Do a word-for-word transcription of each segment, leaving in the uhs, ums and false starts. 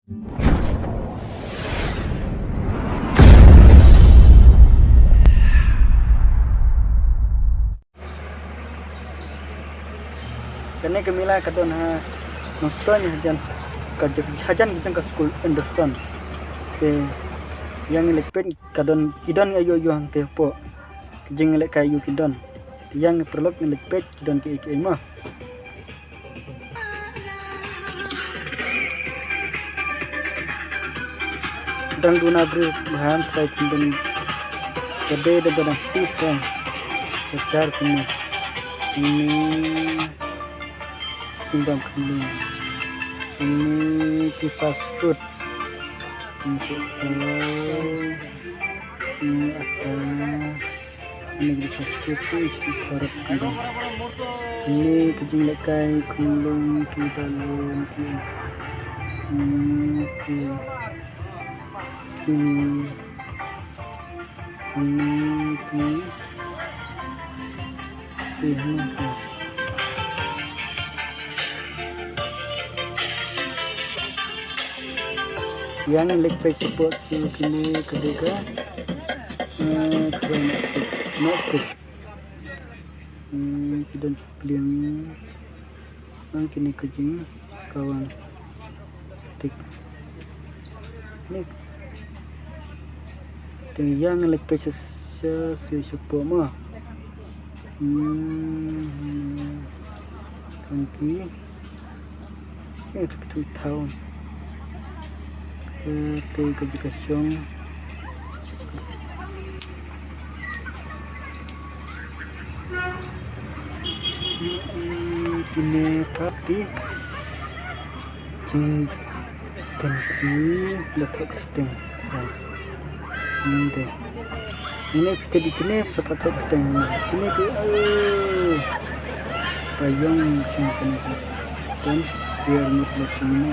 Kane ka mela ka don ha Nongstoiñ, hajan s-, ka j-, hajan ka jong ka skul Anderson. Te ïa ngi leit peit ka don, ki don ïa ïoh ïoh hangte hapoh. Ki jing leh kai ïoh ki don. Te ïa ngi paralok ngi leit peit ki don kiei kiei mo. Dang duna briew ba ham trai kin dang. Ka dei da ba dang phi trai. Char char kumne. Ini kimbam kumne. Ini ki fast food. Ini sosa. Ini ata. Ini ki fast food ki, ki tharap ki ba. Ini ki jinglehkai, khunlung ki, balloon ki. Ini ki, ki, ini ki, ki, ini ki. Ïa ngi leit peit shapoh shuh, kine ka dei ka, eh, ka dei Nohsuk, Nohsuk. Hmm, ki don pliang. Ang kine ka jingkawan stick. Ni. Te ïa ngi leit peit sha, sha, sha, shapoh mo. Hmm. Ang ki. Eh, ka pynthut thaw. Eh, te ka jaka shong. Hmm, kine pat ki jingpyntri la thoh kyrteng. Te. Hmm, te. Ini phi te di kine sa pat thoh kyrteng. Ini te, eh, payung shong kane ka. Ten, biar mut lo shong ne.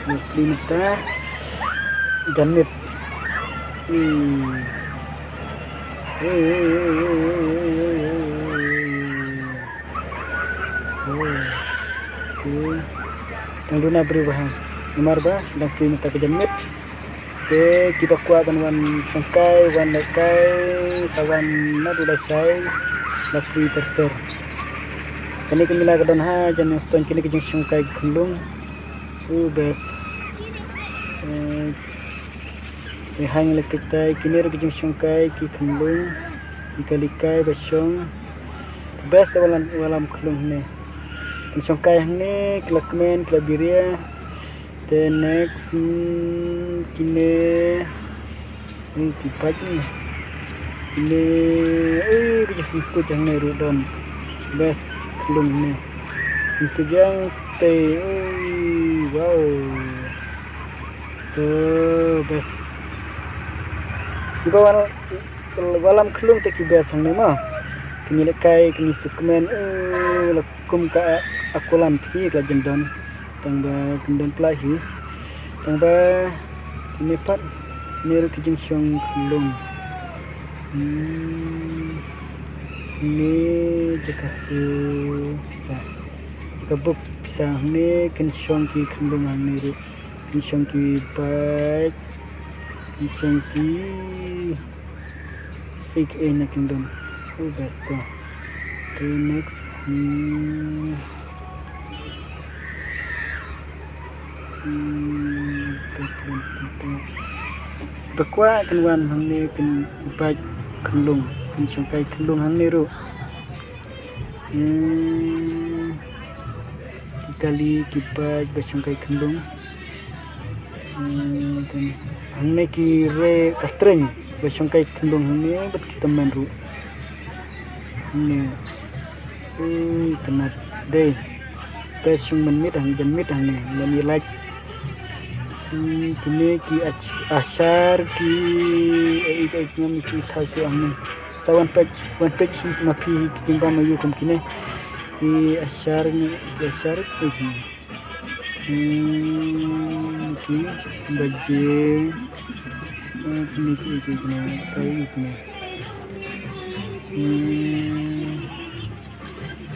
Lo pli mata. Janmit. Hmm. Eh, eh, eh. Oh. Te. Dang duna briew ba ha. Namar ba dang pli mata ka janmit. Te kiba kwah ban wan shongkai, wan lehkai, sa wan naduh lashai, la pli ter ter. Kane ka mela ka don hajan Nongstoiñ, kine ki jingshongkai ki khunlung. U best. Eh, te ha ngi leit peit tai, kine ruh ki jingshongkai ki khunlung. Ki kali kai ba shong. Best da wallam, wallam khunlung hangne. Kin shongkai hangne, ki la kmen, ki la biria. Te next, mm, kine, mm, ki pait, mm. Kine, eh, ka jingshongkai hangne ruh don. Best khunlung hangne. Shongkai jong te, eh, wow. Te best. Kiba wan wallam khunlung te ki best hangne mo. Kine lehkai, kine sukmen, eh, la kum ka Aqualand hi ka la jin don. Tang ba kin don pla hi. Tang ba kine pat, ne ruh ki jingshong khunlung. Hmm. Ne jaka su pisa. Jaka buk pisa hangne kin shong ki khunlung hangne ruh. Kin shong ki bike. Kin shong ki ek ei na kin don. Oh, best to. Okay, next. Hmm. Hmm, okay, okay, okay. Ba kwah kin wan hangne kin bike khunlung. Kin shongkai khunlung hangne ruh. Hmm. Ki kali, ki bike, ba shongkai khunlung. Hmm, te hangne ki re ka tren, ba shongkai khunlung hangne, bad ki tymmen ruh. Hangne. Ui, tynat dei. Ba shong mynmiet hang janmiet hangne, lem ïa lait. Hmm, kine ki ach-, ashar ki, eh, eh, eh, ngam ïohi thaw shuh hangne. Sa wan peit, wan peit shuh ma phi ki jingbam aïu kum kine. Ki ashar ngi, ki ashar, eh, kine. Hmm, ki baje. Eh, kine ki, ki, kine, kaei kine. Hmm,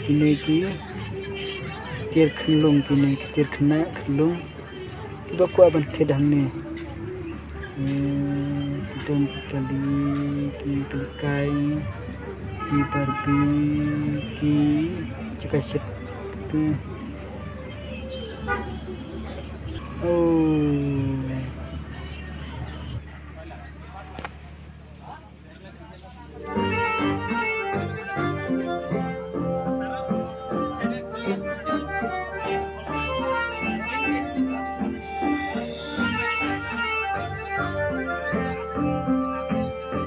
kine ki tiar khunlung, kine ki tiar khynnah khunlung. Ba kwah ban thied hangne. Hmm, ki don ki kali, ki kali kai, ki Barbie, ki chika shit. Ki. Oh.